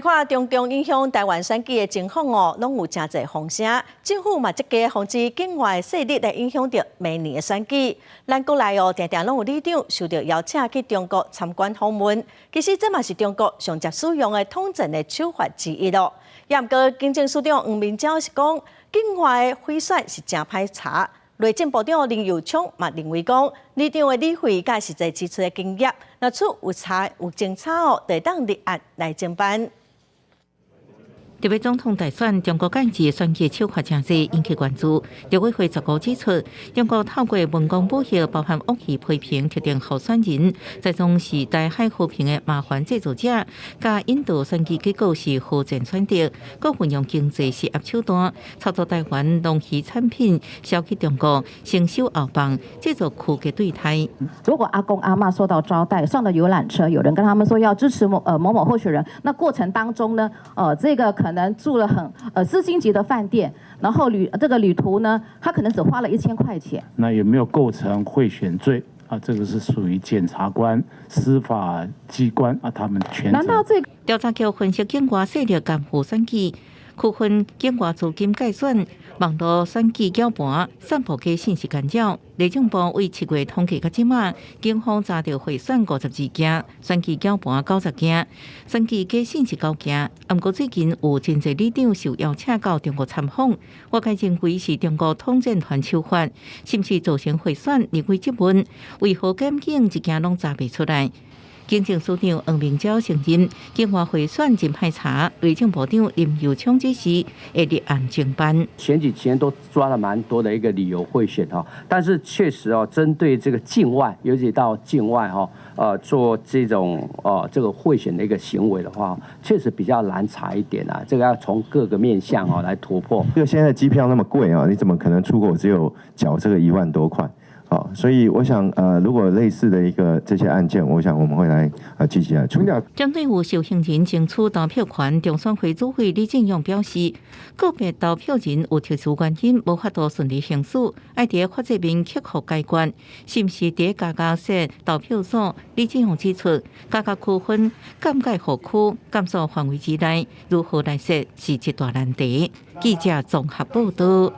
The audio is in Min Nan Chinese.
看中共影響台灣選舉的情況哦，攏有誠濟風聲。政府嘛積極防止境外勢力來影響著明年的選舉。咱國內哦，定定攏有里長受著邀請去中國參觀訪問。其實這嘛是中國上捷使用的統戰的手法之一囉。也毋過警政署長黃明昭是講，境外的賄選是誠歹查。內政部長林右昌嘛認為講，里長的旅費佮實際支出的金額，若出有差有偵查哦，就會當立案來偵辦。特別總統大選，中國介入選舉手法誠濟，引起關注。陸委會15指出，中國透過文攻武嚇，包含惡意批評特定候選人，這種是台海和平的麻煩製造者，佮引導選舉結果是好戰選擇，閣運用經濟施壓手段，操作台灣農漁產品銷去中國，先收後放，製造區隔對待。如果阿公阿嬤受到招待，上了遊覽車，有人跟他們說要支持某某候選人，那過程當中呢，這個可能住了很四星級的飯店，然後這個旅途呢，他可能只花了1000塊錢。那有沒有構成賄選罪啊？這個是屬於檢察官、司法機關啊，他們權責。難道這個調查局分析境外勢力干預選舉，區分境外資金介選、網路選舉攪盤、散布假信息干擾。內政部為7月統計到這馬，警方查著賄選52件，選舉攪盤90件，選舉假信息9件。毋過最近有真濟里長受邀請到中國參訪，外界認為是中國統戰團手法，是毋是造成賄選？立委質問，為何檢警一件攏查袂出來？警政署長黃明昭承認，境外賄選真歹查，內政部長林右昌指示會立案偵辦。選舉前都抓了蠻多的一個旅遊賄選哈，但是確實哦，針對這個境外，尤其到境外哈，做這種這個賄選的一個行為的話，確實比較難查一點啊。這個要從各個面向哦來突破。因為現在機票那麼貴啊，你怎麼可能出國只有繳這個1萬多塊？好，所以我想，如果類似的一個這些案件，我想我們會來積極來處理。針對有受刑人爭取投票權，中選會主委李進勇表示，個別投票人有特殊原因無法度順利行使，愛佇法制面克服解決，是毋是佇家家設投票所？李進勇指出，家家區分尷尬戶區，監所範圍之內，如何來設是一大難題。記者綜合報道。